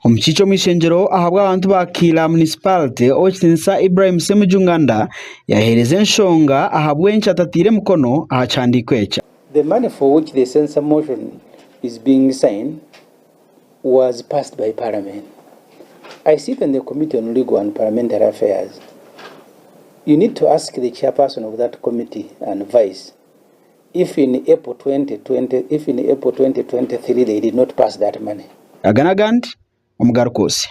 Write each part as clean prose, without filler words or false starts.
Omukiiki omu ishengyero ahabw'abantu ba Kiira Municipality, Ow'ekitiinisa Ibrahim Ssemujju Nganda yaheereza enshonga ahabw'enki atataire mukono aha kihandiiko eki. The money for which the censure motion is being signed was passed by parliament. I sit on the committee on legal and parliamentary affairs. You need to ask the chairperson of that committee and vice if in April 2020, if in April 2023 they did not pass that money. Aga n'agandi omu Garukoosi.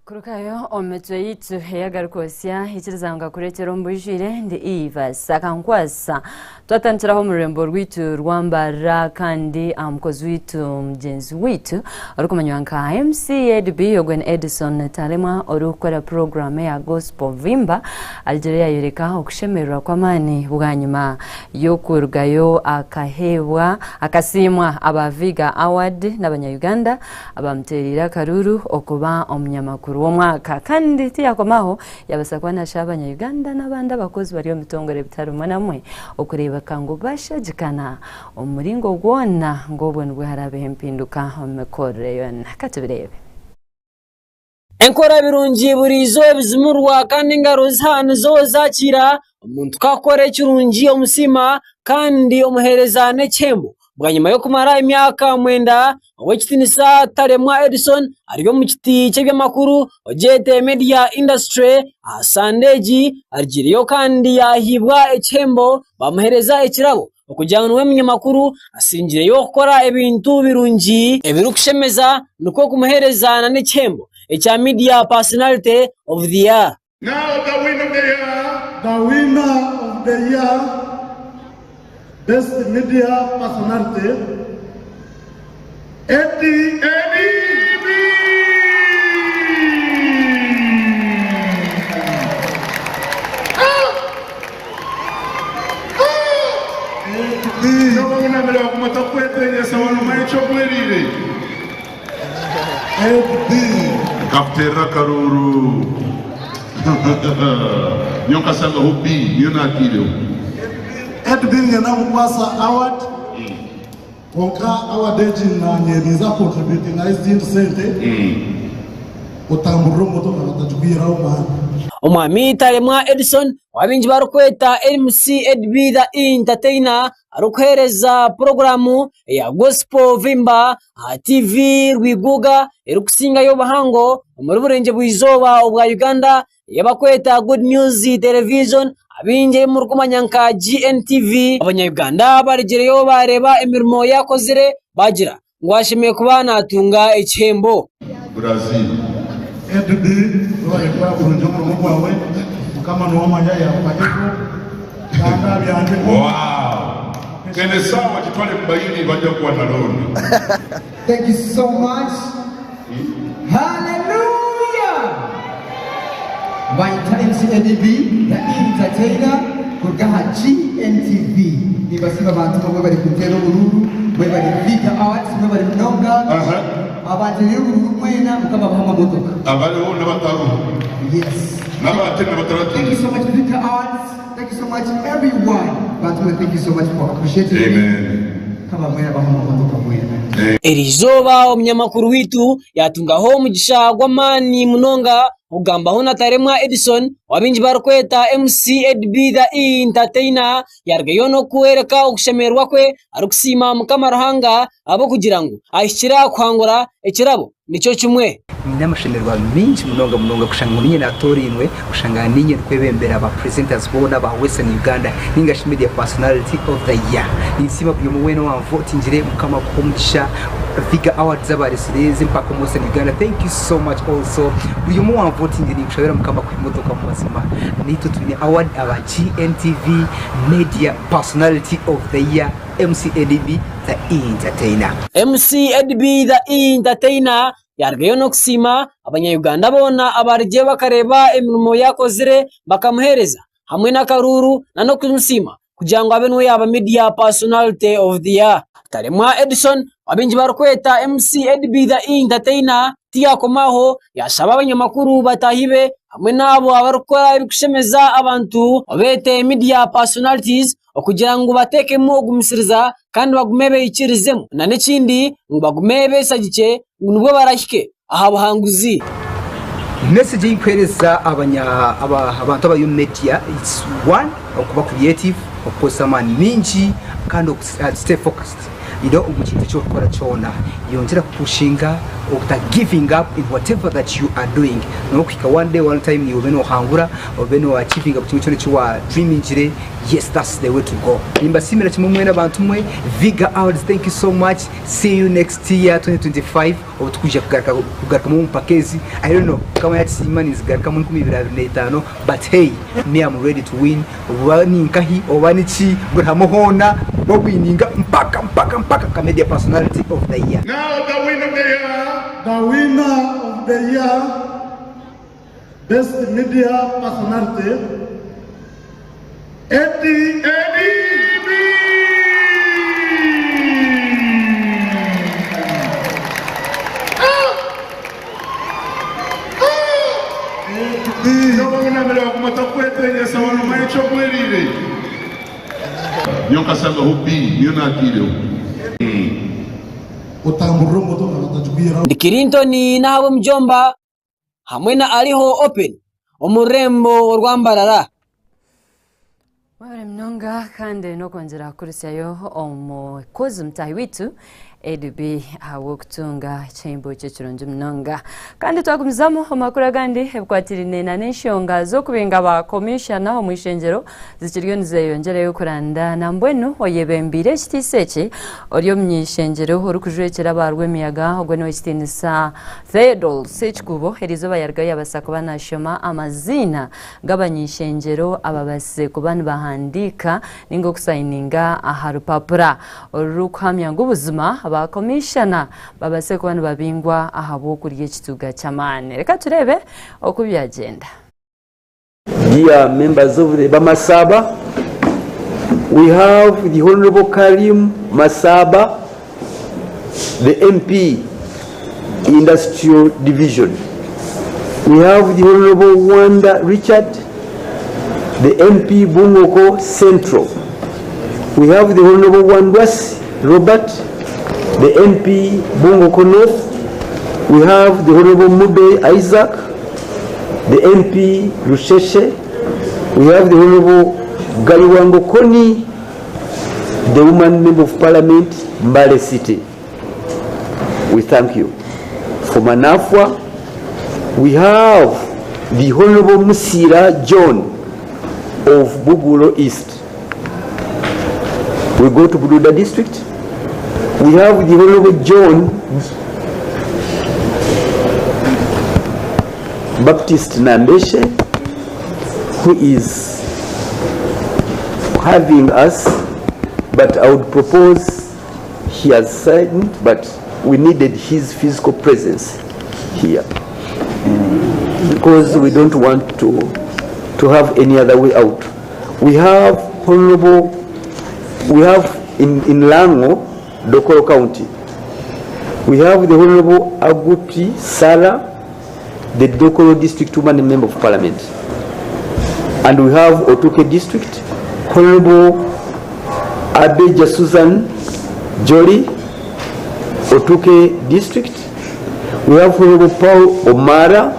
Kurukayo omu mitwe yaitu ey'agarikwotsya ikiriza ngu ngakureetera omu bwijwire ndi Eva Sakankwasa. Twatandikiraho omu rurembo rwaitu rwa Mbarara kandi aha mukozi waitu mugyenzi waitu orikumanywa nka MC Edb ogwe ni Edison Talemwa orikukora puroguraamu eya Gospel Vimba arugire yayoreka okushemererwa kw'amaani bwanyima y'okurugayo akaheebwa akasiimwa aba Viga Award n'abanya Uganda Abamuteereire akaruuru okuba omunyamakuru w'omwaka kandi tiyakomaho yabaasa kuba nashaba abanya Uganda n'abandi abakozi bari omu bitongore bitari bimwe na bimwe okureebeka ngu bashagikana omu muringo gwona ngu obwo nibwo haraabeho empinduka omu mikorere yoona. Katubireebe. Enkora birungi buri izooba ebizimurwa kandi engaro ziha nizo zakiira, omuntu ku akukora ekirungi omusiima kandi omuheereza n'ekihembo. Bwanyima y'okumara emyaka mwenda, Ow'ekitiinisa Taremwa Edson ari omu kiti ky'eby'amakuru ogyete Media Industry aha sande egi arugireyo kandi yahiibwa ekihembo bamuheereza ekirabo. Okugira ngu niwe munyamakuru asingireyo kukora ebintu birungi ebirikushemeza nikwo kumuheereza n'ekihembo ekya Media Personality of the Year. Now the winner of the year. The winner of the year best media personality Eddie Eddie B. N'obunamire waguma otakwetengyesa wanomanya eki ogwereire. Nkakuteerera akaruuru nyowe nkashangaho B niyo naataireho. Ed B niinyenda kukukwasa award kwonka award egi naanye ninza kucontributingaho ezindi sente otamburire omu motoka batagikwihaho omu muhanda. Omwami Taremwa Edson ou abaingi barikweta MC Edby the Entertainer arikuheereza puroguraamu eya Gospel Vimba aha TV Rwiguga erikusingayo obuhango omuri Burengyerwa Izooba obwa Uganda ei barikweta Good News Television abaingi ei murikumanya nka GNTV. Abanya-Uganda barugireyo baareeba emirimo ei akozire baagira ngu ashemereire kuba naatunga ekihembo. Brazil. Edb webare kukora kurungi omurimo gwawe mukama niwe omanya yakuha kandi abyangye Wow! Eno esaawa gitwale mubayindi bajja kuwa na looni. Thank you so much. Hallelujah! Bayita MC Eddie B, the entertainer, kuruga aha GNTV. Nimbasiima abantu mwe mwebare kunteera oburuuru, mwebare Viga Arts, mwebare munonga. Aha. Abantereire oburuuru mwena Mukama abahe amamotoka. Abariho n'abatariho. Yes. N'abaatine Thank you n'abataratine. so much Viga Arts. Thank you so much everyone. Bantu mwe thank you so much for appreciating me. Amen. Mukama mwena abahe amamotoka mwena. Erizooba omunyamakuru waitu yatungaho omugisha gw'amaani munonga kugambaho na Taremwa Edson ou abaingi barikweta MC Edby the Entertainer yarugayo n'okworeka okushemererwa kwe arikusiima Mukama Ruhanga ahabw'okugira ngu ahikire aha kuhangura ekirabo nikyo kimwe. Nyine amashemererwa maingi munonga munonga kushanga ngu niinye naatoorainwe kushanga niinye ndikwebembera ba presenters boona aba Western Uganda ninga shi Media Personality of the Year. Ninsiima buri omwe weena owanvotingire, Mukama akuhe omugisha. Viga Awards abaaretsire ezi empaka omu Western Uganda thank you so much also. Buri omwe owanvotingire ninkushabira Mukama akuhe emotoka omu mazima. Naitwe twine award aba GNTV Media Personality of the Year. MC Eddie B the Entertainer. MC Eddie B the Entertainer yarugayo n'okusiima abanya-Uganda boona abarugire bakareeba emirimo ei akozire bakamuheereza hamwe n'akaruuru n'okumusiima kugira ngu abe niwe yaaba Media Personality of the Year. Taremwa Edson ou baingi barikweta MC Eddy The Entertainer tiyakoma aho, yaashaba abanyamakuru bataahi be hamwe n'abo abarikukora ebirikushemeza abantu obeete media personalities okugira ngu bateekemu ogumisiriza kandi bagume beikirizemu n'ekindi ngu bagume beeshagikye ngu nibwo barahike aha buhanguzi. Message ei nkuheereza abantu abari omu media it's one okuba creative, okukozesa amaani maingi kandi oku stay focused you know omu kintu eki orikukora kyona. Yongyera kupushinga obuta giving up in whatever that you are doing n'okuhika one day one time niiwe obe nohangura obe no achievinga buri kimwe kyona eki wa dreamingire. Yes that's the way to go. Nimbasiimira kimwe mwena bantu mwe Viga Awards thank you so much see you next year 2025 obu tukwija kugaruka kugarukamu omu mpaka ezi I don't know mukama yakisiima ninzigarukamu 2025 but hey me am ready to win oba ninkahi oba niki buri hamwe hoona bowininga mpaka mpaka mpaka nka media personality of the year. Now the winner of the year. The winner of the year Best Media Personality, Eddie Eddie B! Nobabonamire baguma takwetengyesa wamanya eki ogweriire. Nyowe nkasangaho B niyo naataireho. Otamburira omu motoka batagikwihaho. Ndi Clinton n'ahabwe Mujomba hamwe na Ariho Open omu rurembo orwa Mbarara. Mwebare munonga kandi n'okwongyera kukurusyayo omukozi mutaahi waitu ADB ahabw'okutunga ekihembo eki ekirungi munonga. Kandi twagumizamu omu makuru agandi ebikwatiraine na n'enshonga z'okubinga ba komishana omu ishengyero zikiriyo nizeyongyerayo kuranda. Nambwenu oyebembeire ekitiisa eki ori omuny'ishengyero orikujwekyera aba Rwemiyaga ogwo n'owekitiinisa Theodore Ssekikubo eriizooba yarugayo yabaasa kuba nashoma amaziina g'abany'ishengyero ababaasize kuba nibahandiika ninga okusayininga aha rupapura orurikuhamya ngu buzima ba komishana babaasire kuba nibabingwa ahabw'okurya ekituga ky'amaani. Reka tureebe oku byagyenda. Dear members of the Bamasaba, we have the Honorable Karim Masaba, the MP, Industrial Division. We have the Honorable Wanda Richard, the MP Bungokho Central. We have the Honorable Wandwasi Robert, the MP Bungokho North. We have the Honorable Mude Isaac, the MP Rusheshe. We have the Honorable Galiwango Koni, the woman member of parliament, Mbale City. We thank you. For Manafwa, we have the Honorable Musira John of Bubulo East. We go to Bududa District. We have the Honorable John Baptist Nambeshe, who is having us, but I would propose he has signed, but we needed his physical presence here because we don't want to, to have any other way out. We have Honorable, we have in, in Lango, Dokolo County, we have the Honorable Aguti Sara, the Dokolo District Woman Member of Parliament. And we have Otuke District, Honorable Abeja Susan Jolly, Otuke District. We have Honorable Paul Omara,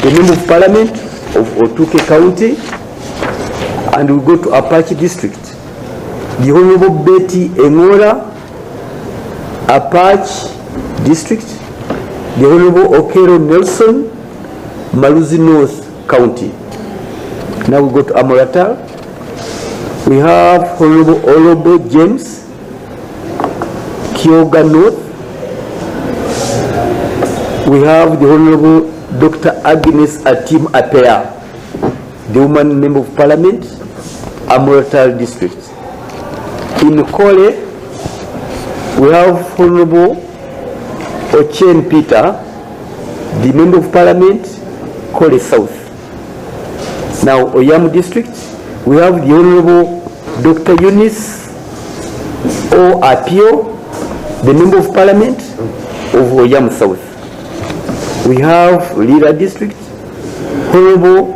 the Member of Parliament of Otuke County. And we go to Apache District. The Honorable Betty Engora, Apache District. The Honorable Okero Nelson, Maluzi North County. Now we go to Amolatar. We have Honorable Olobo James, Kyoga North. We have the Honorable Dr. Agnes Atim Apea, the woman member of parliament, Amolatar District. In Kole, we have Honorable Ochen Peter, the member of parliament, Kole South. Now, Oyam District, we have the Honorable Dr. Eunice O Apio, the Member of Parliament of Oyam South. We have Lira District, Honorable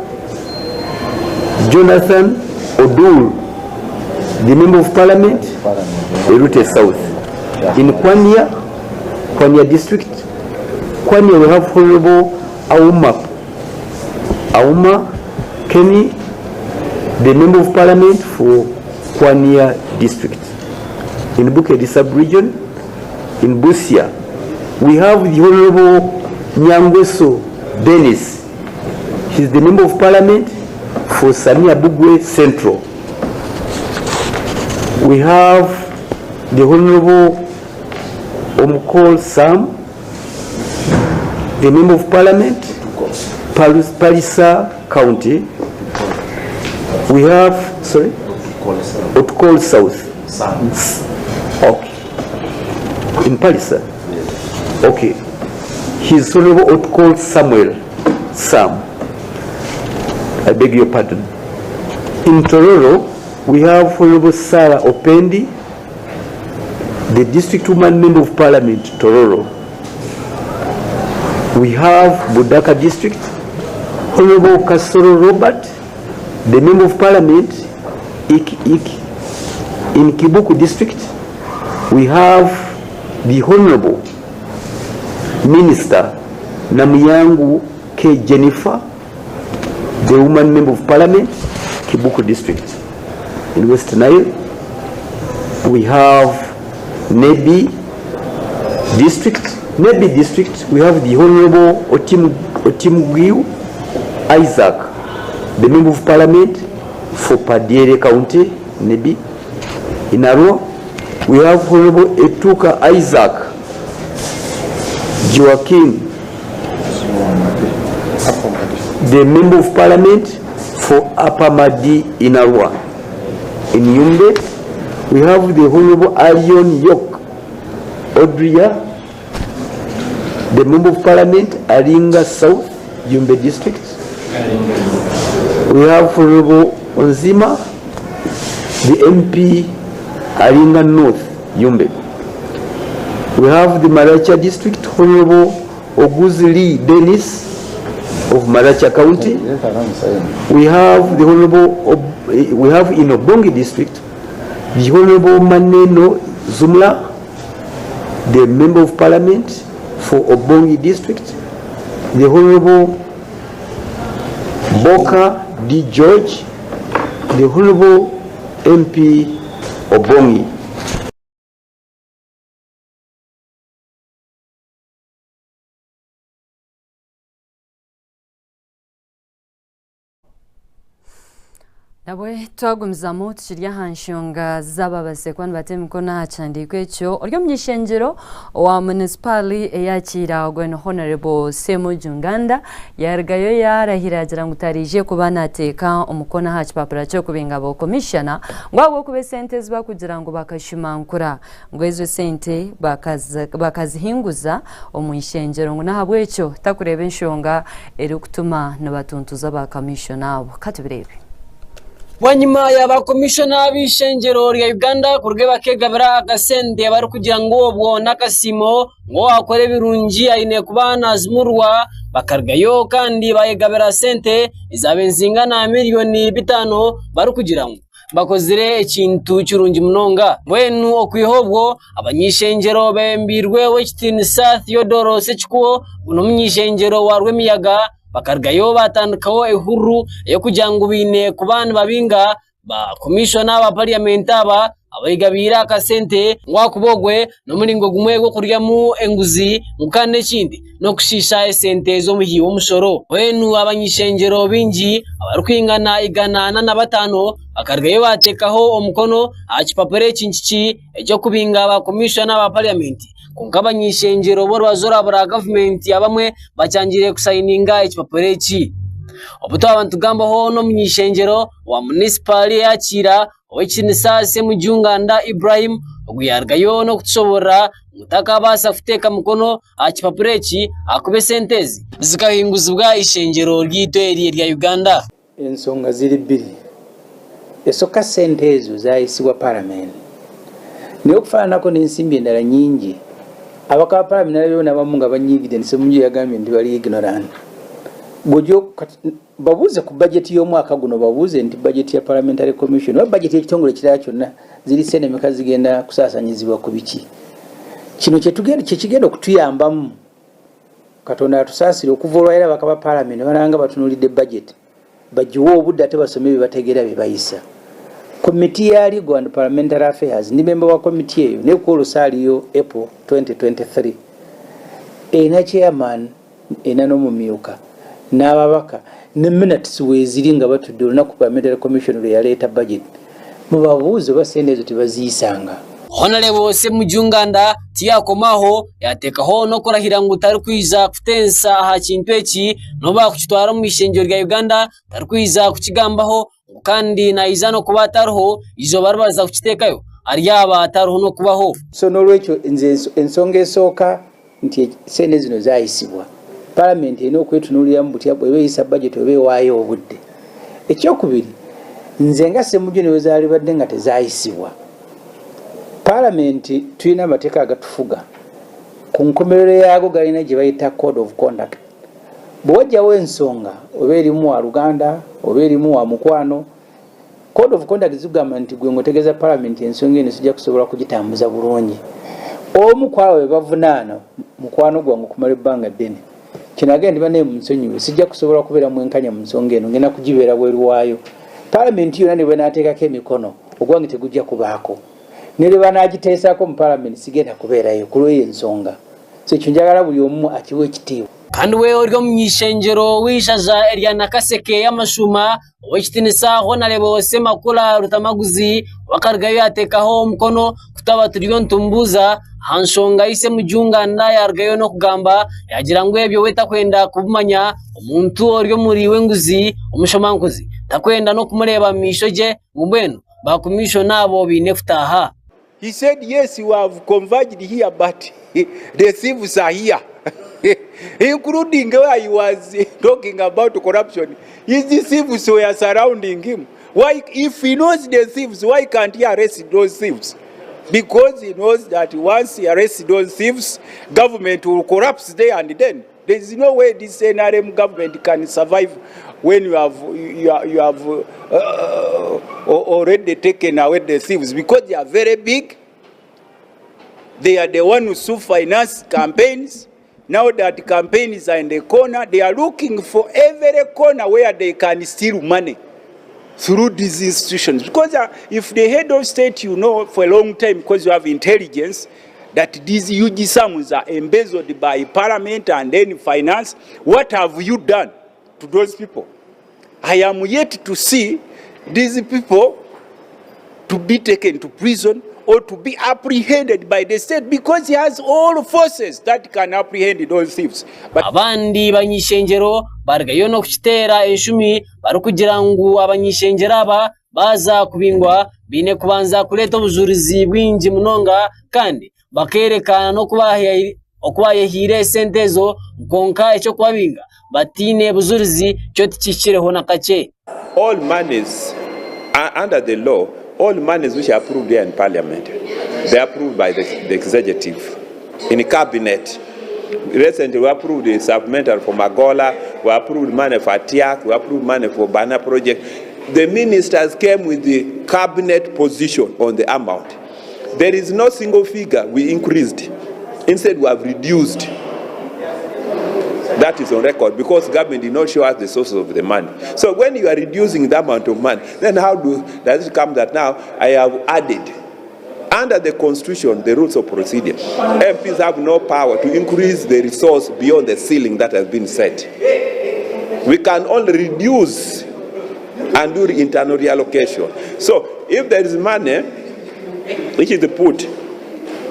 Jonathan Odul, the Member of Parliament, Erute South. In Kwania, Kwania District, Kwania we have Honorable Auma, Auma Kenny, the Member of Parliament for Kwania District. In Bukedi sub-region, in Busia, we have the Honorable Nyangweso Dennis. He's the Member of Parliament for Samia Bugwe Central. We have the Honorable Omkol Sam, the Member of Parliament, Palisa County. We have, sorry? Otkol South. Okay. In Palisa? Okay. His Honorable Otkol Samuel Sam. I beg your pardon. In Tororo, we have Honorable Sarah Opendi, the District Woman Member of Parliament, Tororo. We have Budaka District, Honorable Kasoro Robert, the Member of Parliament, Ik Ik. In Kibuku District, we have the Honorable Minister Namuyangu K. Jennifer, the Woman Member of Parliament, Kibuku District. In West Nile, we have Nebi District. Nebi District, we have the Honorable Otimgwiu Isaac, the Member of Parliament for Padiere County, Nebi. In Arua, we have Honorable Etuka Isaac Joaquin, the Member of Parliament for Upper Madi in Arua. In Yumbe, we have the Honorable Arion Yok Odria, the Member of Parliament, Aringa South, Yumbe District. We have Honorable Onzima, the MP, Aringa North, Yumbe. We have the Maracha District, Honorable Oguzli Dennis of Maracha County. We have the Honorable, we have in Obongi District, the Honorable Maneno Zumla, the Member of Parliament for Obongi District, the Honorable Boka D. George, the Honorable MP Obongi. Nabwe twagumizamu tukiri aha nshonga z'ababasekwa nibata emikono aha kihandiiko ekyo ori omuny'ishengyero owa munisipaali eyakiira ogwe ni Honorable Ssemujju Nganda yarugayo yarahira agira ngu tariije kuba nateeka omukono aha kipapura ky'okubinga ba komishona ngu ahabw'okuba esente ezi bakugira ngu bakashumankura ngu ezo sente bakazihinguza omu ishengyero ngu n'ahabw'ekyo takureeba enshonga erikutuma nibatuntuza ba kamishona abo. Katubireebe. Bwanyima ya ba komishona b'ishengyero rya Uganda kuruga bakegabira akasente barikugira ngu obwo n'akasiimo ngu owakora ebirungi aine kuba nazimurwa bakarugayo kandi bayegabira sente ezaaba nizingana miliyoni 5 barikugira ngu bakozire ekintu kirungi munonga. Mbwenu okwiha obwo abany'ishengyero bembirwe ow'ekitiinisa Theodore Sekikubo n'omuny'ishengyero wa Rwemiyaga bakarugayo batandikaho ehuru ey'okugira ngu baine kuba nibabinga ba komishona ba parliament aba abayigabiire akasente ngu ahakuba ogwe n'omuringo gumwe gw'okuryamu enguzi ngu kandi ekindi n'okushiisha esente z'omuhi w'omushoro. Mbwenu abany'ishengyero baingi abarikwingana 145 bakarugayo bateekaho omukono aha kipapura eki nkiki eky'okubinga ba komishona ba parliament. Kwonka abany'ishengyero b'orubazo rwa gavumenti abamwe bakyangire kusayininga ekipapura eki. Obu twaba nitugambaho n'omuny'ishengyero wa munisipaali eyakiira ow'ekitiinisa Ssemujju Nganda Ibrahim ogu yarugayo n'okutushoborora ngu takabaasa kuteeka mukono aha kipapura eki ahakuba esente ezi zikahinguzibwa ishengyero ryaitu eri erya Uganda. Ensonga ziri bbiri. Esooka sente ezo zayisibwa parliament. Naye okufaananako n'ensimbi endala nnyingi, ababaka ba palamenti nalabyewo n'abamu nga banyiigidde nti Ssemujju yagambye nti bali ignorant. Bw'ojja kati babuuze ku bajeti y'omwaka guno, babuuze nti bajeti ya Parliamentary Commission oba bajeti y'ekitongole ekirala kyonna ziri ssente meka zigenda kusaasaanyizibwa ku biki. Kino kye kigenda okutuyambamu. Katonda atusaasire okuva olwaleero ababaka ba palamenti bananga batunuulidde bajeti bagiwe obudde ate basome bye bategeera bye bayisa. Komiti ya Legal and Parliamentary Affairs, ndi memba wa komiti eyo naye ku olwo saaliyo April 2023, erina chairman erina n'omumyuka n'ababaka ne minutes weeziri nga batudde olunaku Parliamentary Commission lwe yaleeta budget. Mubabuuze oba ssente ezo tebaziyisanga. Honalebo Ssemujju Nganda tiyakoma aho, yateekaho n'okurahira ngu tarikwija kutensa aha kintu eki n'obu baakukitwara omu ishengyero rya Uganda tarikwija kukigambaho ngu kandi naija n'okuba atariho eizooba ribaza kukiteekayo aryaba atariho n'okubaho. So n'olwekyo nze ensonga esooka nti sente zino zaayisibwa, palamenti erina okwetunuuliramu butya bw'eba eyisa bajeti oba ewaayo obudde. Ekyokubiri, nze nga Ssemujju ne bwe zaalibadde nga tezaayisibwa, palamenti tulina amateeka agatufuga, ku nkomerero yaago galina gye bayita code of conduct. Bwe wajjawo ensonga oba erimu wa luganda oba erimu wa mukwano, Code of conduct zigamba nti gwe ng'otegeeza palamenti ensonga eno sijja kusobola kugitambuza bulungi. Omu ku abo be bavunaana mukwano gwange okumala ebbanga ddene. Kino agenda nti bannaye munsonyiwe sijja kusobola kubeera mwenkanya mu nsonga eno ngenda kugibeera bweru waayo. Palamenti yonna ne bw'enaateekako emikono ogwange tegujja kubaako. Ne lwe banaagiteesaako mu palamenti sigenda kubeerayo ku lw'eyo ensonga. So ekyo njagala buli omu akiwe ekitiibwa. Kandi we ori omuny'ishengyero w'eishaza erya Nakaseke y'amashuuma Ow'ekitiinisa Honarebo Ssemakula Lutamaguzi wakarugayo yateekaho omukono kutaba turiyo nitumubuuza aha nshonga ei Ssemujju Nganda yarugayo n'okugamba yagira ngu ebyo we takwenda kubimanya, omuntu ori omuri w'enguzi omushomankuzi takwenda n'okumureeba mu maisho gye ngu mbwenu ba komishona abo baine kutaaha. He said yes we have converged here but the thieves are here including where he was talking about corruption his thieves were surrounding him why if he knows the thieves why can't he arrest those thieves because he knows that once he arrests those thieves government will collapse there and then there is no way this NRM government can survive when you have, you, you have already taken away the thieves because they are very big. They are the ones who finance campaigns. Now that campaigns are in the corner, they are looking for every corner where they can steal money through these institutions. Because if the head of state, you know, for a long time, because you have intelligence, that these huge sums are embezzled by parliament and then finance, what have you done to those people? I am yet to see these people to be taken to prison or to be apprehended by the state because he has all forces that can apprehend those thieves. But Abandi bany'ishengyero barugayo n'okukiteera enshumi barikugira ngu abany'ishengyero aba baaza kubingwa baine kubanza kureeta obujurizi bwingi munonga kandi bakeereka n'oku baayehaire esente ezo kwonka eky'okubabinga bataine bujurizi kyo tikihikireho na kakye. All monies under the law, all monies which are approved here in parliament, they are approved by the, the executive in cabinet. Recently, we approved the supplementary for Magola, we approved money for Atiak, we approved money for Bana project. The ministers came with the cabinet position on the amount. There is no single figure we increased. Instead, we have reduced. That is on record because government did not show us the sources of the money. So when you are reducing the amount of money, then how do, does it come that now I have added? Under the constitution, the rules of procedure, MPs have no power to increase the resource beyond the ceiling that has been set. We can only reduce and do internal reallocation. So if there is money which is put,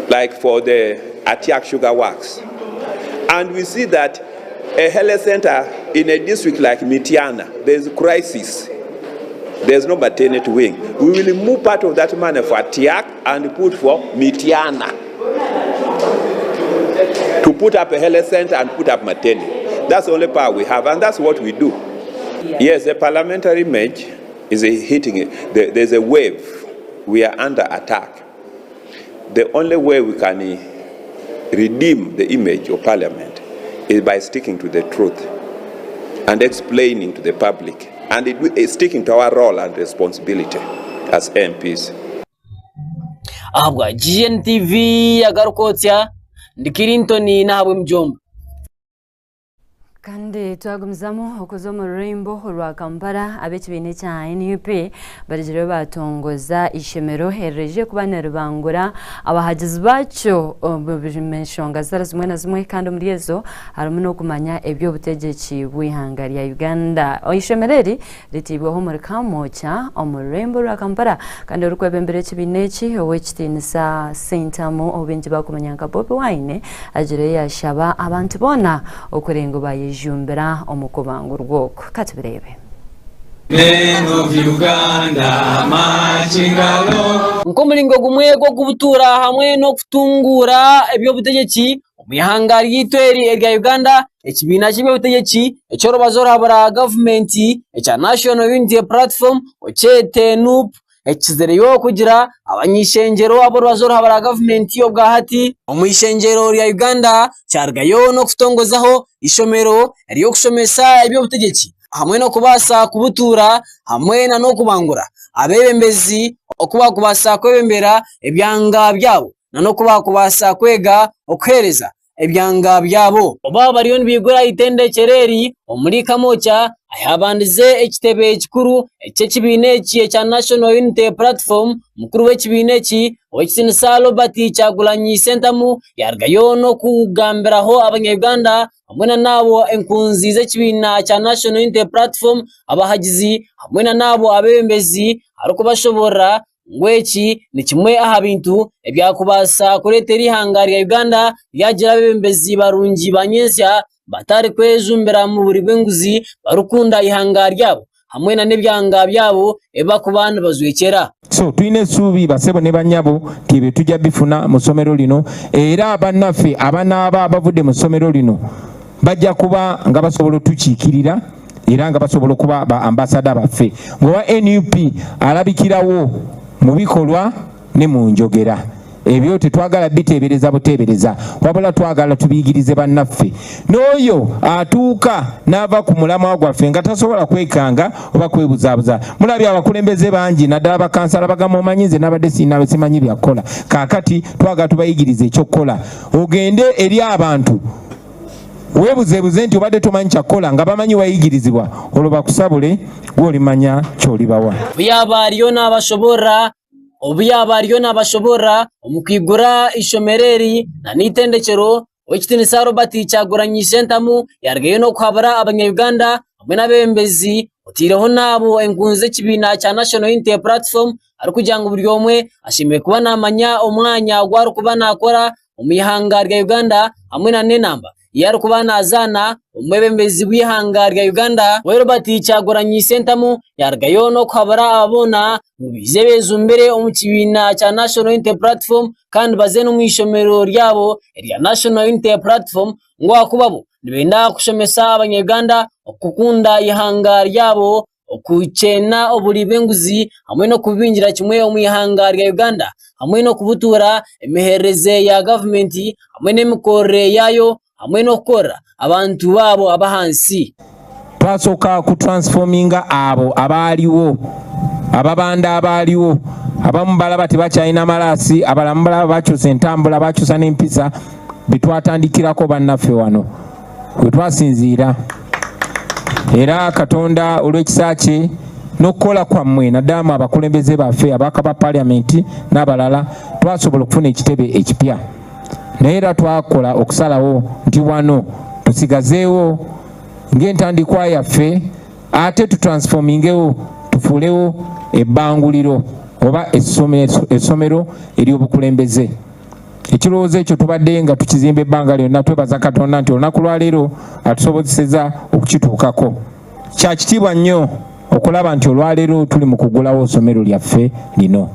like for the Atiak Sugar Works, and we see that a health center in a district like Mitiana, there's a crisis. There's no maternity wing. We will move part of that money for Atiak and put for Mitiana to put up a health center and put up maternity. That's the only power we have, and that's what we do. Yes, the parliamentary image is hitting it. There's a wave. We are under attack. The only way we can redeem the image of Parliament is by sticking to the truth and explaining to the public and sticking to our role and responsibility as MPs. Ahabwa GNTV agarikwotsya ndi Clinton Nahabwemujomba. Kandi twagumizamu okuza omu rurembo orwa Kampala, ab'ekibiina ekya NUP barigireyo batongoza eishomero eriraije kuba niribangura abahagizi bakyo omu nshonga zitari zimwe na zimwe kandi omuri ezo harimu n'okumanya eby'obutegyeki bw'eihanga rya Uganda. Eishomero eri riteibweho omuri Kamwokya omu rurembo rwa Kampala kandi orikwebembera ekibiina eki Owekitiinisa Ssentamu ou baingi barikumanya nka Bobi Wine agireyo yashaba abantu boona okurenga ngu bayejumbira omu kubangurwa oku. Katubireebe. Men of Uganda marching along. Nk'omuringo gumwe gw'okubutuura hamwe n'okutunguura eby'obutegyeki Omu ihanga ryaitu eri erya Uganda, ekibiina ky'eby'obutegyeki eky'orubazo ruhabura gavumenti ekya National Unity Platform okyete NUP ekikizireyo kugira abany'eishengyero ab'orubazo ruhabura gavumenti obwahati. Omu eishengyero rya Uganda kyarugayo n'okutongozaho eishomero ery'okushomesa eby'obutegyeki hamwe n'okubaasa kubutuura hamwe n'okubangura abeebembezi oku barikubaasa kwebembera ebyanga byabo. n'oku baakubaasa kwega okuheereza ebyanga byabo. Obu bariyo nibaigura eitendekyero eri omuri Kamwokya ahabandize ekitebe kikuru eky'ekibiina eki ekya National Unity Platform, mukuru w'ekibiina eki Owekitinisa Robert Kyagulanyi Ssentamu yarugayo n'okugambiraho abanya Uganda hamwe n'abo enkunzi z'ekibiina kya National Unity Platform, abahagizi hamwe n'abo abeebembezi arikubashoborora ngu eki ni kimwe aha bintu ebyakubaasa kureetera eihanga rya Uganda ryagira abeebembezi barungi ba nyentsya batarikwejumbira mu buri bw'enguzi barikukunda eihanga ryabo hamwe n'ebyanga byabo ebi barikuba nibajwekyera. So tulina essuubi bassebo ne bannyabo nti ebyo tujja bifuna mu ssomero lino era bannaffe abanaaba bavudde mu ssomero lino bajja kuba nga basobola otukiikirira era nga basobola okuba ba ambasada baffe ng'owa nup alabikirawo mu bikolwa ne mu njogera ebyo tetwagala biteebereza buteebereza wabula twagala tubiyigirize bannaffe n'oyo atuuka n'ava ku mulamwa gwaffe nga tasobola kwekanga oba kwebuzaabuza mulabye abakulembeze bangi naddala bakansala bagamba omanyi nze nabadde sinawe simanyi byakukola kaakati twagala tubayigirize ekyokukola ogende eri abantu weebuzeebuze nti obadde tomanyi kyakukola nga bamanyi wayigirizibwa olwo bakusabule gwe olimanya ky'olibawa. Obu yaaba ariyo naabashoboorora Obu yaaba ariyo naabashoboorora omu kwigura eishomero eri n'eitendekyero, Ow'ekitiinisa Robert Kyagulanyi Ssentamu yaarugayo n'okuhabura abanya-Uganda hamwe n'abeebembezi otaireho n'abo enkunzi z'ekibiina kya National Unity Platform arikugira ngu buri omwe ashemereire kuba naamanya omwanya ogu arikuba naakora omu ihanga rya Uganda hamwe nana enamba ei arikuba nazaana omu bwebembezi bw'eihanga rya Uganda. We Robert Kyagulanyi Ssentamu yarugayo n'okuhabura aba boona ngu baije bejumbire omu kibiina kya National Unity Platform kandi baze n'omu ishomero ryabo erya National Unity Platform ngu ahakuba bo nibenda kushomesa abanya Uganda okukunda eihanga ryabo okukyena oburi bw'enguzi hamwe n'okubibingira kimwe omu ihanga rya Uganda hamwe n'okubutuura emiheerereze ya gavumenti hamwe n'emikorere yaayo hamwe n'okukora abantu baabo ab'ahansi. Twasooka ku transforminga abo abaaliwo, ababanda abaaliwo, abamu balaba tebakyalina malaasi, abalala balaba bakyusa entambula, bakyusa n'empisa, bitwatandikirako bannaffe wano. we twasinziira era Katonda olw'ekisa kye n'okukola kwammwe naddala mu abakulembeze baffe ababaka ba paliamenti n'abalala twasobola okufuna ekitebe ekipya naye era twakola okusalawo nti wano tusigazeewo ng'entandikwa yaffe ate tutransformingewo tufuulewo ebbanguliro oba essomero ery'obukulembeze. Ekirowoozo ekyo tubadde nga tukizimba ebbanga lyonna. Twebaza Katonda nti olunaku lwa leero atusobozeseza okukituukako. Kya kitiibwa nnyo okulaba nti olwaleero tuli mu kuggulawo ssomero lyaffe lino.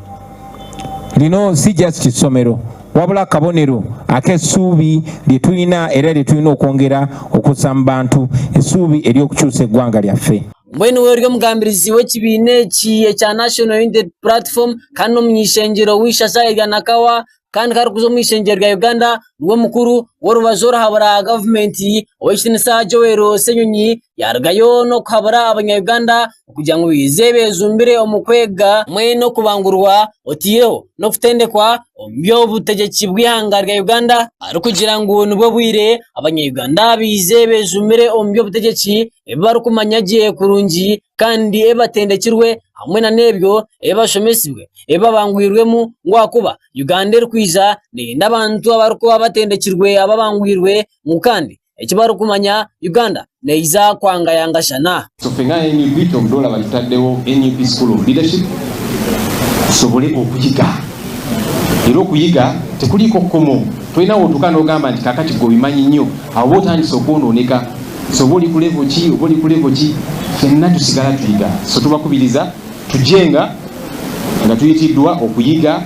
Lino si just ssomero wabula kabonero ak'essuubi lye tulina era lye tulina okwongera okussa mu bantu, essuubi ery'okukyusa eggwanga lyaffe. Mbwenu we ori omugambirizi w'ekibiina eki ekya National Unity Platform kandi n'omuny'eishengyero w'eishaza erya Nakawa, kandi karikuza omu ishengyero rya Uganda niwe mukuru w'orubaju oruhabura gavumenti Ow'ekitinisa Joel Ssenyonyi yarugayo n'okuhabura abanya Uganda okugira ngu baije bejumbire omu kwega hamwe n'okubangurwa oteireho n'okutendekwa omu by'obutegyeki bw'eihanga rya Uganda arikugira ngu nibwo bwire abanya Uganda baije bejumbire omu by'obutegyeki ebi barikumanya gye kurungi kandi ebi batendekirwe hamwe nana ebyo ebi bashomesibwe ebi babangwirwemu ngu ahakuba Uganda erikwija neyenda abantu abarikuba batendekirwe ababangwirwe ngu kandi eki barikumanya Uganda neija kwangayangashana. So ffe nga nup kyovudde olaba tutaddewo nup School of Leadership tusobole okuyiga era okuyiga tekuliiko kkomo tolina wotuuka nogamba nti kakati gwe obimanyi nnyo awo oba otandise okwonooneka so oba oli ku level ki oba oli ku level ki fenna tusigala tuyiga so tubakubiriza tujje nga nga tuyitiddwa okuyiga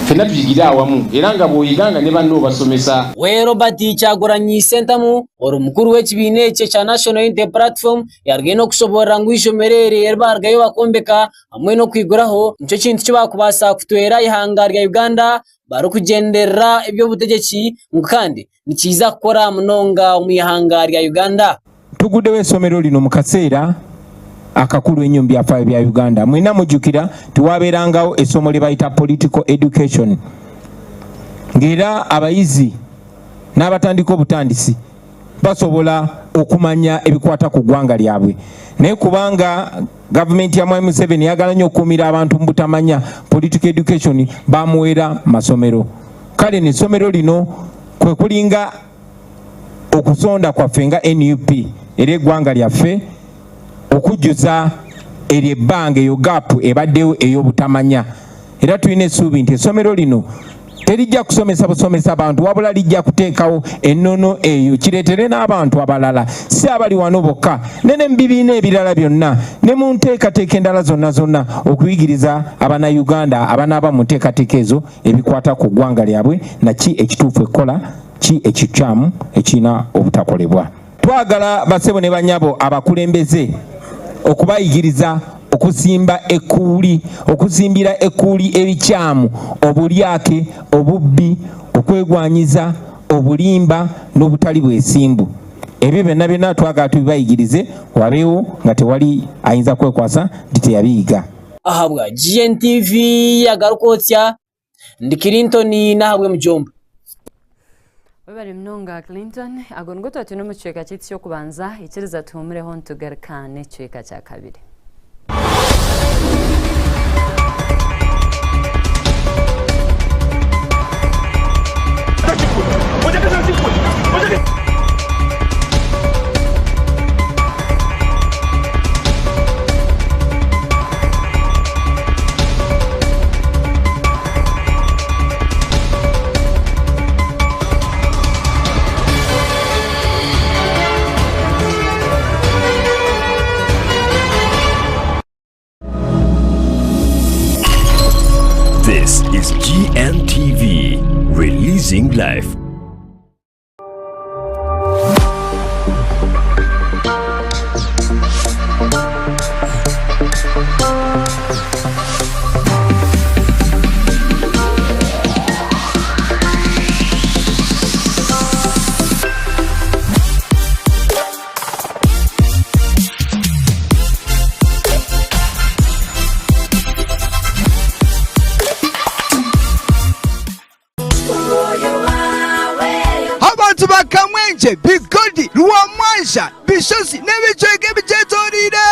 fenna tuyigire awamu era nga bw'oyiga nga ne banno obasomesa. We Robert Kyagulanyi Ssentamu ori mukuru w'ekibiina eki ekya National Unity Platform yarugayo n'okushoboorora ngu eishomero eri eri barugayo bakombeka hamwe n'okwiguraho nikyo kintu eki baakubaasa kutwera eihanga rya Uganda barikugyenderera eby'obutegyeki ngu kandi nikiija kukora munonga omu ihanga rya Uganda. Tuguddewo essomero lino mu kaseera akakulu ennyo mu byafaayo bya Uganda. Mwenna mujjukira nti waabeerangawo essomo lye bayita Political Education ng'era abayizi n'abatandika obutandisi basobola okumanya ebikwata ku ggwanga lyabwe naye kubanga gavumenti ya Mwami Museveni eyagala nnyo okukuumira abantu mu butamanya political education bamuwera masomero kale n'essomero lino kwe kulinga okusonda kwaffe nga nup era eggwanga lyaffe okujjuza eryo ebbanga eyo gaapu ebaddewo ey'obutamanya era tulina essuubi nti essomero lino terijja kusomesa busomesa bantu wabula lijja kuteekawo ennono eyo kireetere n'abantu abalala si abali wano bokka ne ne mu bibiina ebirala byonna ne mu nteekateeka endala zonna zonna okuyigiriza Abannayuganda abanaaba mu nteekateeka ezo ebikwata ku ggwanga lyabwe na ki ekituufu ekkola ki ekikyamu ekirina obutakolebwa. Twagala basebo ne banyabo abakulembeze okubayigiriza okusimba ekkuuli, okusimbira ekkuuli ebikyamu, obulyake, obubbi, okwegwanyiza, obulimba n'obutali bwesimbu. Ebyo byonna byonna twagala tubibayigirize wabeewo nga tewali ayinza kwekwasa nti teyabiyiga. Ahabwa GNTV yagaruka otsya Ndi Clinton n'ahabwe mujomba. Webare munonga Clinton. Ago nigo twatwine omu kicweka kyaitu ky'okubanza. Ikiriza tuhumureho nitugaruka n'ekicweka kya kabiri. This is GNTV, releasing life. Abantu ba Kamwengye, Bigodi, Rwamwanja, Bishozi n'ebicweka ebigyetoreire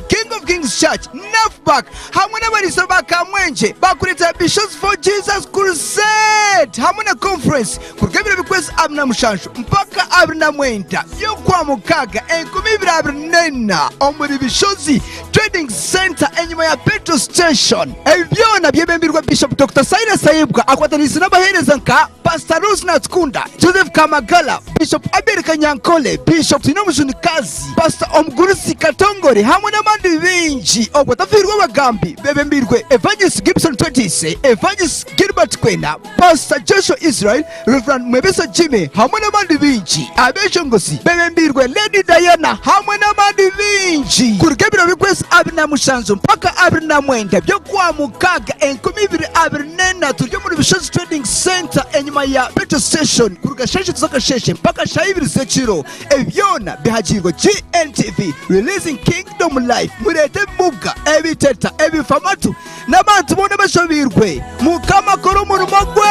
King of Kings Church, NAFBAC hamwe n'abariisa ba Kamwengye bakureetera Bishozi for Jesus Crusade hamwe na Conference kuruga ebiro by'okwezi 27 mpaka 29 y'Okwamukaaga 2024 omuri Bishozi Trading Centre enyima ya Petrol Station. Ebi byona byebembirwe Bishop Dokita Silas Tayebwa akwataniise n'abaheereza nka Pastor Rose Natukunda, Joseph Kamagala, Bishop Abel Kanyankole, Bishop Twinomujuni Kazi, Pastor Omugurusi Katongore hamwe n'abandi baingi. Obwo otafiirwe abagambi bebembiirwe. Abashobiirwe, Evangelist Gibson Twetiise, Evangelist Gilbert Kwenda, Pastor Joshua Israel, Rev. Mwebesa Jimmy hamwe n'abandi baingi. Abeshongozi bebembeirwe Lady Diana hamwe n'abandi baingi. Kuruga ebiro by'okwezi 27 mpaka 29 by'Okwamukaaga 2024 turi omuri Bushozi Trading Centre enyima ya Petrol Station kuruga shaaha ishatu z'akasheeshe mpaka shaaha ibiri z'ekiro. Ebi byona bihagiirwe GNTV Releasing Kingdom Life. Mureete ebimuga, ebiteta, ebifamatu n'abantu boona abashobeirwe. Mukama akore omurimo gwe!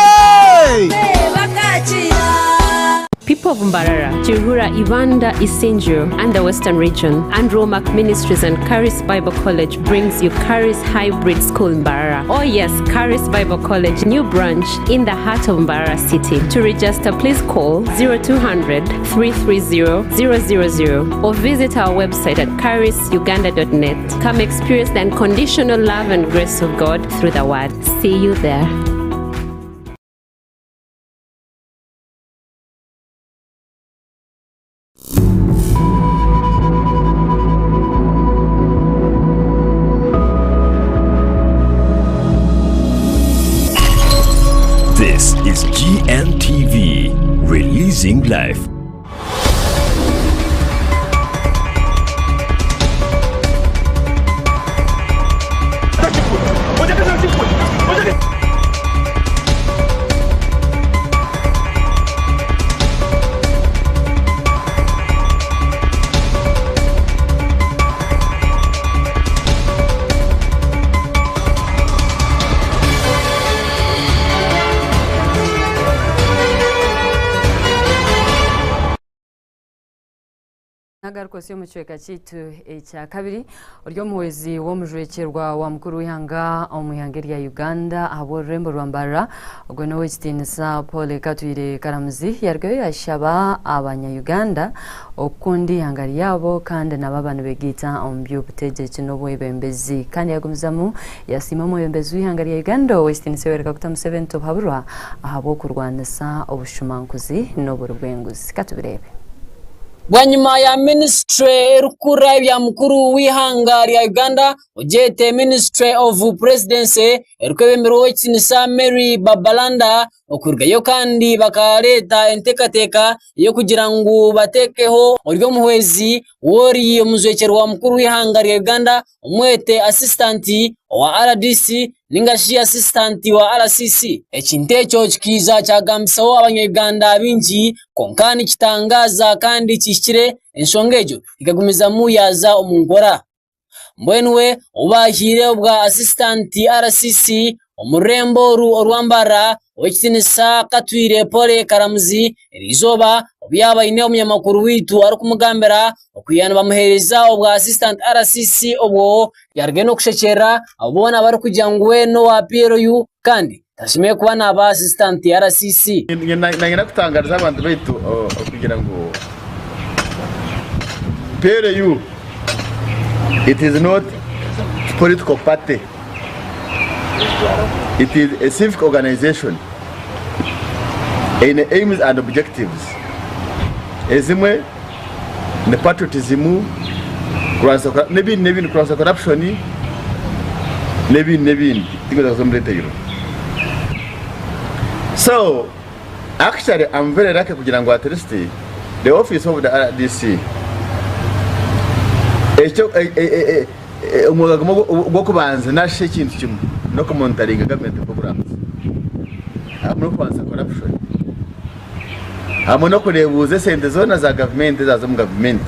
People of Mbarara, Kiruhura, Ibanda, Isingiro, and the Western Region, Andrew Wommack Ministries and Charis Bible College brings you Charis Hybrid School Mbarara. Oh yes, Charis Bible College, new branch in the heart of Mbarara City. To register, please call 0200 330 000 or visit our website at charisuganda.net. Come experience the unconditional love and grace of God through the Word. See you there. This is GNTV, releasing life. Nagaruka osi omu kicweka kyaitu ekya kabiri ori omuhwezi w'omujwekyerwa wa mukuru w'eihanga omu ihanga erya Uganda ahabw'orurembo rwa Mbarara Ogwo n'Owekitinisa Paul Katwire Karamuzi yarugayo yashaba abanya Uganda okukunda eihanga ryabo kandi nabo aba nibegaita omu by'obutegyeki n'obwebembezi. Kandi yagumizamu yasiima omwebembezi w'eihanga rya Uganda Owekitinisa Yoweri Kaguta Museveni Tubuhaburwa ahabw'okurwanisa obushumankuzi n'oburi bw'enguzi. Katubireebe. Bwanyima ya minisiture erikukurira ebya mukuru w'eihanga rya Uganda ogyete Ministry of Presidency erikwebemberwa Owekitinisa Mary Babalanda okurugayo kandi bakareeta enteekateeka y'okugira ngu bateekeho ori omuhwezi w'ori omujwekyerwa mukuru w'eihanga rya Uganda omwete Assistant owa RDC ninga shi Assistant wa RCC. Ekintu ekyo kikaija kyagambisaho abanya-Uganda baingi kwonka nikitangaaza kandi kihikire enshonga egyo ekagumizamu yaaza omu nkora. Mbwenu we ou baahaire obwa Assistant RCC omu rurembo oru orwa Mbarara, Ow'ekitiinisa Katwire Paul Karamuzi, eriizooba obu yaaba aine omunyamakuru waitu arikumugambira okwiha nibamuheereza obwa Assistant RCC obwo, yarugayo n'okushekyerera abo boona abarikugira ngu we n'owa PLU kandi tashemereire kuba naaba Assistant RCC. Nanyenda kutangariza abantu baitu okugira ngu PLU it is not political party, it is a civic organization eine aims and objectives ezimwe ni patriotism, n'ebindi n'ebindi kurwanisa corruption n'ebindi n'ebindi tinkwenda kuza omu detail. So actually I'm very lucky kugira ngu at least the office of the RDC ekyo omwoga gumwe ogw'okubanza nari shi ekintu kimwe n'okumonitaringa government programs hamwe n'okurwanisa corruption. hamwe n'okureebuuza esente zoona za gavumenti ezaaza omu gavumenti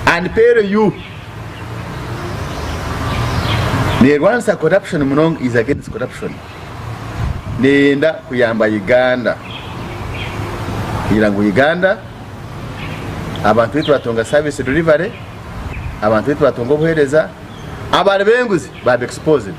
and PLU neerwanisa corruption munonga is against corruption neyenda kuyamba Uganda kugira ngu Uganda abantu baitu batunga service delivery abantu baitu batunga obuheereza abari b'enguzi baaba exposed.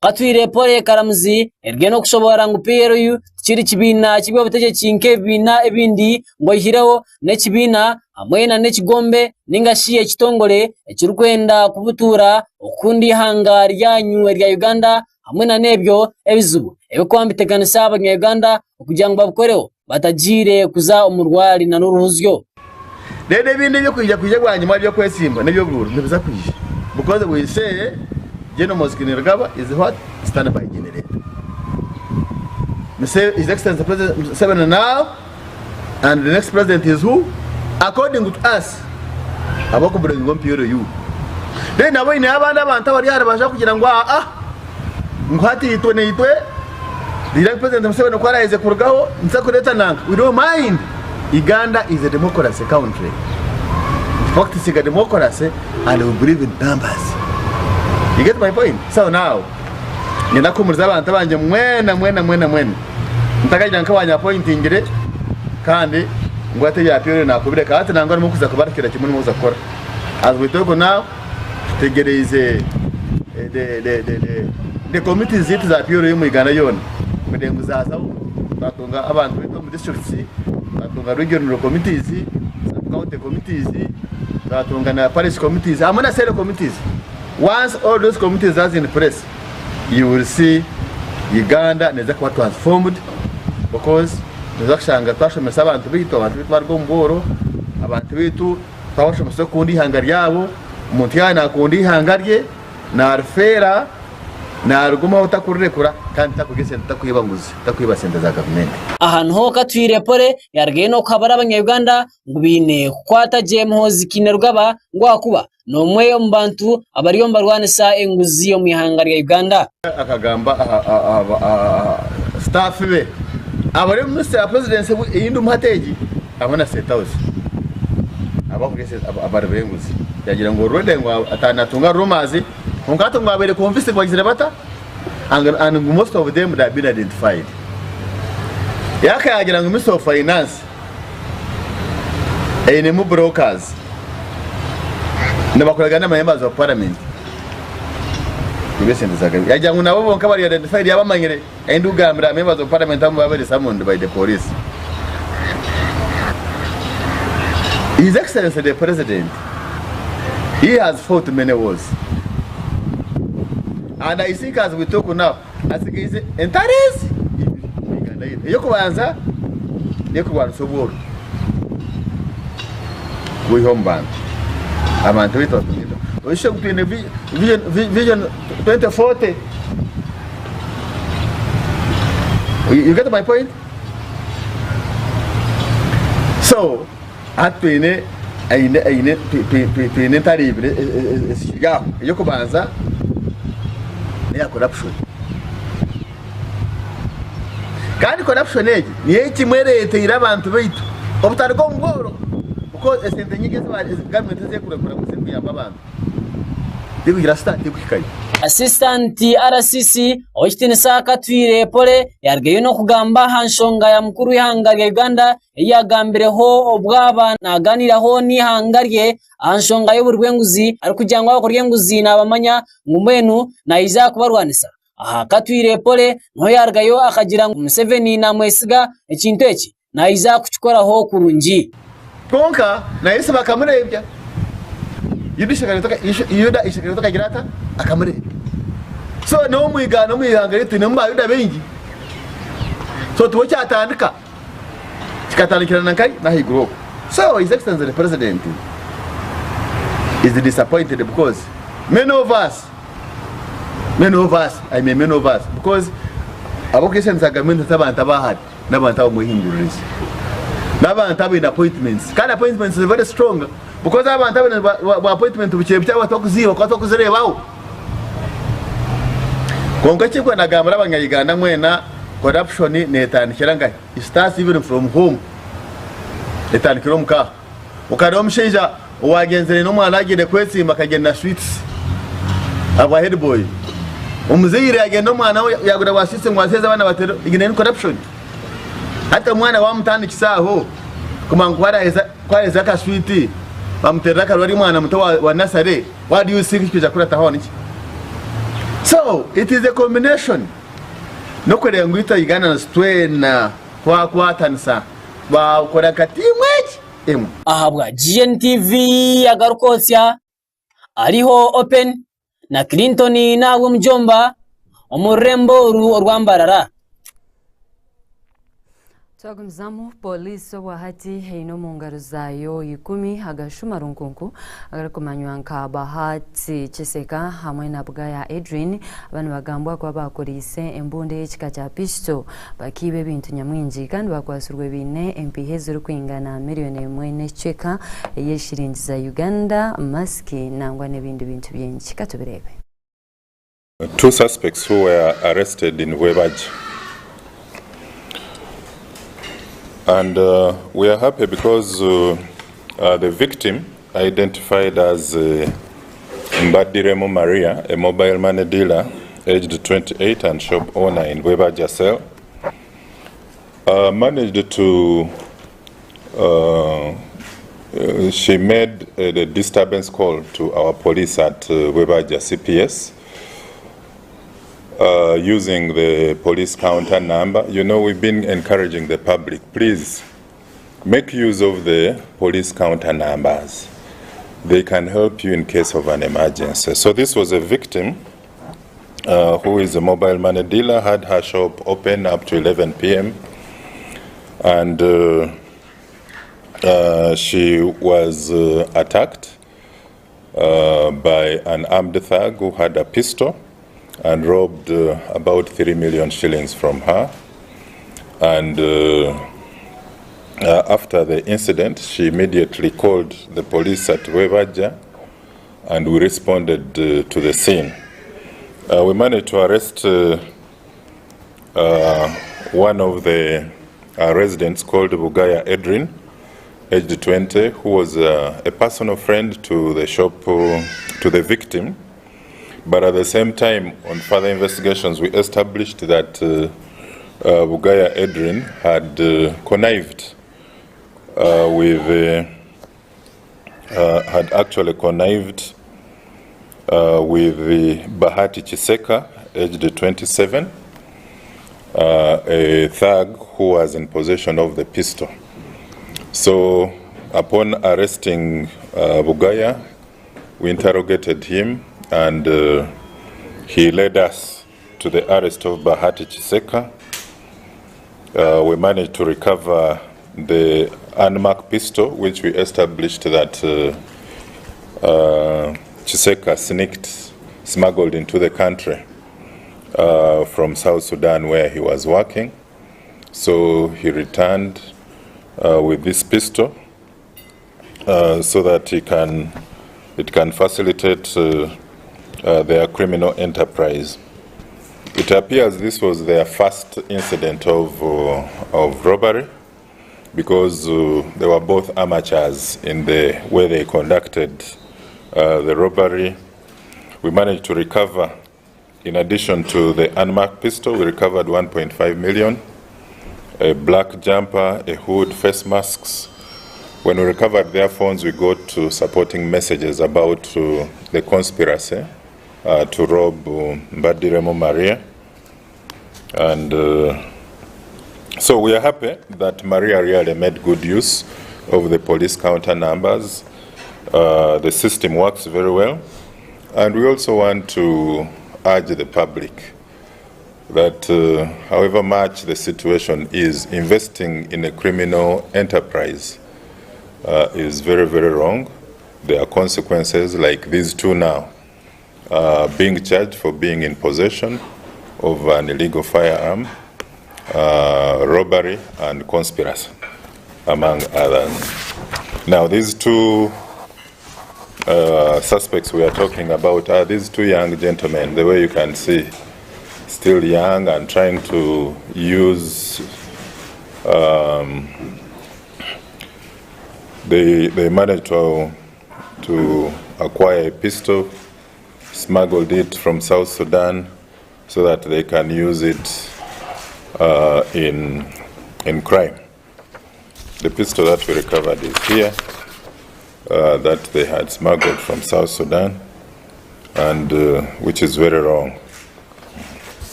Katwire Paul Karamuzi erugire n'okushoboorora ngu PLU Tikiri kibiina ky'eby'obutegyeki nk'ebibiina ebindi ngu oihireho n'ekibiina hamwe n'ekigombe ninga shi ekitongore ekirikwenda kubutuura okukunda eihanga ryanyu erya Uganda hamwe n'ebyo ebizibu ebirikuba nibiteganisa abanya-Uganda okugira ngu babikoreho batagiire kuza omu rwari n'oruhuzyo. Reero ebindi ebirikwija kwija bwanyima eby'okwesimba n'eby'oburuuru nibiza kwija because we say. General Muhoozi Kainerugaba is what? Stand by generator. His Excellency President Museveni now and the next president is who? According to us, abakuburinga omu PLU. Then nabo oineyo abandi abantu abari aha rubaju kugira ngu aa ngu hati itwe naitwe the President Museveni ku araheze kurugaho nituza kureeta nanka. We don't mind. Uganda is a democracy country. Practicing a democracy and we believe in numbers. You get my point? So now, nyenda kuhumuriza abantu abangye mwena mwena mwena mwena. Ntakagira nk'abanyapointingire kandi ngu hati ebya PLU nakubireka. Hati nangwa ndimu kuza kubarikira kimwe ndimu kuza kukora. As we talk now, tutegyereize eh, the, the, the, the, the committees zaitu za PLU omu Uganda yoona kugira ngu zazaho twatunga abantu baitu omu districts, twatunga regional committees, sub county committees, twatunga na parish committees hamwe na cell committees. Once all those committees are in place, you will see Uganda neza kuba transformed because noza kushanga twashomesa abantu baitu, abantu baitu baruga omu bworo, abantu baitu twabashomesa okukunda eihanga ryabo, omuntu yaaba nakunda eihanga rye narifeera, narigumaho takurirekura kandi takurya esente takwiba nguzi, takwiba sente za gavumenti. Aha niho Katwire Pole yarugayo n'okuhabura abanya-Uganda ngu baine kukwata gye Muhoozi Kainerugaba ngu ahakuba n'omwe omu bantu abariyo nibarwanisa enguzi omu ihanga rya Uganda. Akagamba aha staff be abari omu ministry ya presidency ei ndimu hati egi hamwe na state house abari b'enguzi yagira ngu already ngu atanatunga rumors kwonka hati ngu abaire convinced ngu bagizire bata and ngu most of them they have been identified. Yaka yagira ngu ministry of finance einemu brokers nibakoragana na members of parliament esente za gavumenti yagira ngu nabo bonka bari identified yabamanyire ahi ndikugambira members of parliament abamwe babere summoned by the police. His Excellency the President he has fought many wars and I think as we talk now atsigaize entaro ezi ibiri omu Uganda yaitu. Ey'okubanza n'eyokurwanisa obworo kubwiha omu bantu. Abantu baitu batunge emirimo. Oshushe ngu twine vision 2040. You get my point? So hati twine aine aine twine entaro ibiri ezikiri aho. Ey'okubanza n'eya corruption. Kandi corruption egi niyo kimwe ereeteire abantu baitu obutaruga omu bworo because esente nyingi ezi gavumenti ezi erikurekura ngu zirikuyamba abantu tikugira sita tikuhikayo. Assistant RCC Owekitiinisa Katwire Pole yarugayo n'okugamba aha nshonga ya mukuru w'eihanga rya Uganda ei yaagambireho obu aba naaganiiraho n'eihanga rye aha nshonga y'oburi bw'enguzi arikugira ngu abakurya enguzi naabamanya ngu mbwenu naija kubarwanisa. Aha Katwire Pole niho yaarugayo akagira ngu Museveni naamwesiga ekintu eki naija kukikoraho kurungi. Kwonka na Yesu bakamureebya. Yuda Isikaryoti akagira ata? Akamureebya. So n'omu Uganda omu ihanga ryaitu twinemu ba Yuda baingi. So tiwe kyatandika, kikatandikira na nkahi? N'ahaiguru okwo. So His Excellency the President is disappointed because many of us, many of us, I mean many of us, because ab'okweshanisa gavumenti t'abantu abahari. n'abantu abamwehinguririze n'abantu abaine appointments kandi appointments ziri very strong because abantu abaine bwa appointment bukye bukye abakuziiba kuba twakuzireebaho kwonka ekirikwenda nagambira abanya-Uganda mwena corruption netandikira nkahi it starts even from home etandikira omu ka okareeba omushaija owagyenzire n'omwana agyende kwetsimba akagenda na sweets abwa head boy omuzaire yagenda omwana we yagura bwa sweets ngu aziheeze abaana batere egyo nayo ni corruption hati omwana wamutandikisa aho kumanya ngu ku araheza aka sweet bamuterera akaruru ari omwana muto wa nursery what do you think ekikwija kukurataho niki so it is a combination nokureeba ngu itwe Ugandans twena twakwatanisa twakora nka tiimu egi emwe. Ahabwa GNTV Agarukotsya, Ariho Open na Clinton Nahabwe Mujomba omu rurembo oru orwa Mbarara. Twagumizamu, Pooriisi obwahati eine omu ngaro zaayo ikumi agashuma runkunku agarikumanywa nka Bahati Kiseka hamwe na Bugaya Edrine aba nibagambwa kuba bakoreise embundu ey'ekika kya pisito bakiiba ebintu nyamwingi kandi bakwatsirwe baine empiiha ezirikwingana miriyoni emwe n'ekicweka ey'eshiringi za Uganda, masiki nangwa n'ebindi bintu bingi. Katubireebe. Two suspects who were arrested in Bwebajja. And we are happy because the victim identified as Mbadiremu Maria, a mobile money dealer aged 28 and shop owner in Bwebajja cell, managed to she made a disturbance call to our police at Bwebajja CPS using the police counter number. You know, we've been encouraging the public, please make use of the police counter numbers. They can help you in case of an emergency. So this was a victim who is a mobile money dealer, had her shop open up to 11 p.m. And she was attacked by an armed thug who had a pistol and robbed about 3 million shillings from her. And after the incident, she immediately called the police at Bwebajja, and we responded to the scene. We managed to arrest one of the residents called Bugaya Edrin, aged 20, who was a personal friend to the shop, to the victim. But at the same time, on further investigations, we established that Bugaya Edrin had connived with, had actually connived with the Bahati Chiseka, aged 27, a thug who was in possession of the pistol. So upon arresting Bugaya, we interrogated him, and he led us to the arrest of Bahati Chiseka. We managed to recover the unmarked pistol, which we established that Chiseka smuggled into the country from South Sudan, where he was working. So he returned with this pistol so that it can facilitate their criminal enterprise. It appears this was their first incident of robbery, because they were both amateurs in the way they conducted the robbery. We managed to recover, in addition to the unmarked pistol, we recovered 1.5 million, a black jumper, a hood, face masks. When we recovered their phones, we got to supporting messages about the conspiracy to rob Mbadiremu Maria. And so we are happy that Maria really made good use of the police counter numbers. The system works very well. And we also want to urge the public that however much the situation is, investing in a criminal enterprise is very, very wrong. There are consequences like these two now, being charged for being in possession of an illegal firearm, robbery, and conspiracy, among others. Now, these two suspects we are talking about are these two young gentlemen, the way you can see, still young and trying to use, they managed to acquire a pistol, smuggled it from South Sudan so that they can use it in crime. The pistol that we recovered is here, that they had smuggled from South Sudan, and which is very wrong.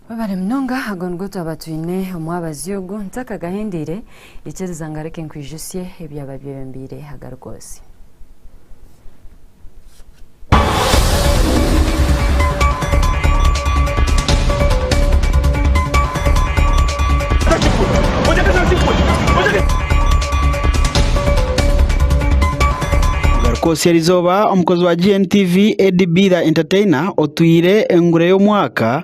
Webare munonga ago nigo twaba twine omwabazi ogu ntakagahendeire ikiriza ngareke nkwijusye ebyaba byebembeire agarikoosi. Garikoosi erizooba omukozi wa GNTV Eddie B the Entertainer otwire engure y'omwaka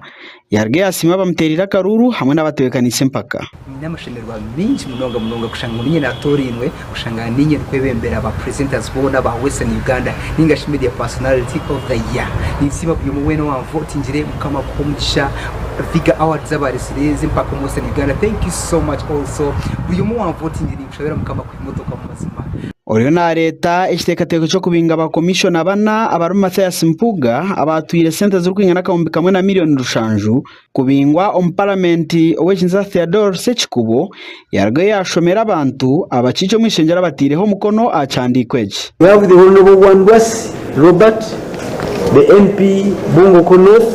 yaruga yasiima abamutereire akaruuru hamwe n'abatebeekaniise empaka. Nyine amashemererwa maingi munonga munonga kushanga ngu niinye naatoorainwe kushanga niinye ndikwebembera ba presenters boona aba Western Uganda ninga shi media personality of the year. Ninsiima buri omwe weena owanvotingire Mukama akuhe omugisha. Viga Awards abaresire ezi empaka omu Western Uganda thank you so much also. Buri omwe owanvotingire ninkushabira Mukama akuhe emotoka omu mazima. Oriyo naareeta ekiteekateeko ky'okubinga ba komishona bana abarimu Mathias Mpuuga abaatwire sente zirikwingana 1,700,000 kubingwa omu paramenti Ow'ekitinisa Theodore Ssekikubo yarugayo yaashomera abantu abakiikye omu ishengyero abataireho omukono aha kihandiiko eki. We have the Honourable Wandwasi Robert, the MP Bungokho North.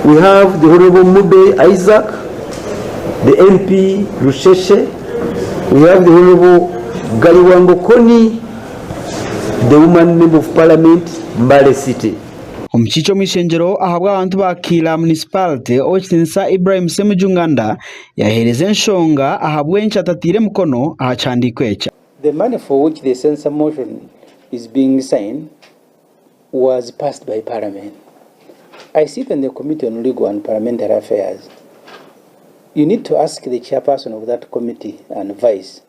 We have the Honourable Mudoi Isaac, the MP Rusheshe. We have the Honourable Galiwango Koni, the Woman Member of Parliament, Mbale City. Omukiikye omu ishengyero ahabw'abantu ba Kiira Municipality, Ow'ekitinisa Ibrahim Ssemujju Nganda yaheereza enshonga ahabw'enki atataire mukono aha kihandiiko eki. The money for which the censor motion is being signed was passed by Parliament. I sit on the Committee on Legal and Parliamentary Affairs. You need to ask the chairperson of that committee and vice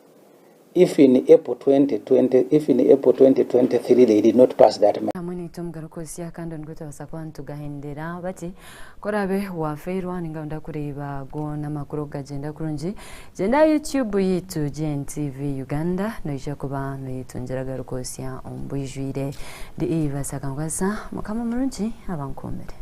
if in April 2020, if in April 2023 they did not pass that money. Hamwe naitwe omugaruka kandi nigwo turabaasa kuba nitugahendera bati ku oraabe waafeerwa ninga wenda kureeba goona amakuru oku gagyenda kurungi gyenda aha YouTube yaitu GNTV Uganda noija kuba noyetungira agaruka omu bwijwire. Ndi Eva Sakankwasa, Mukama murungi abankuumire.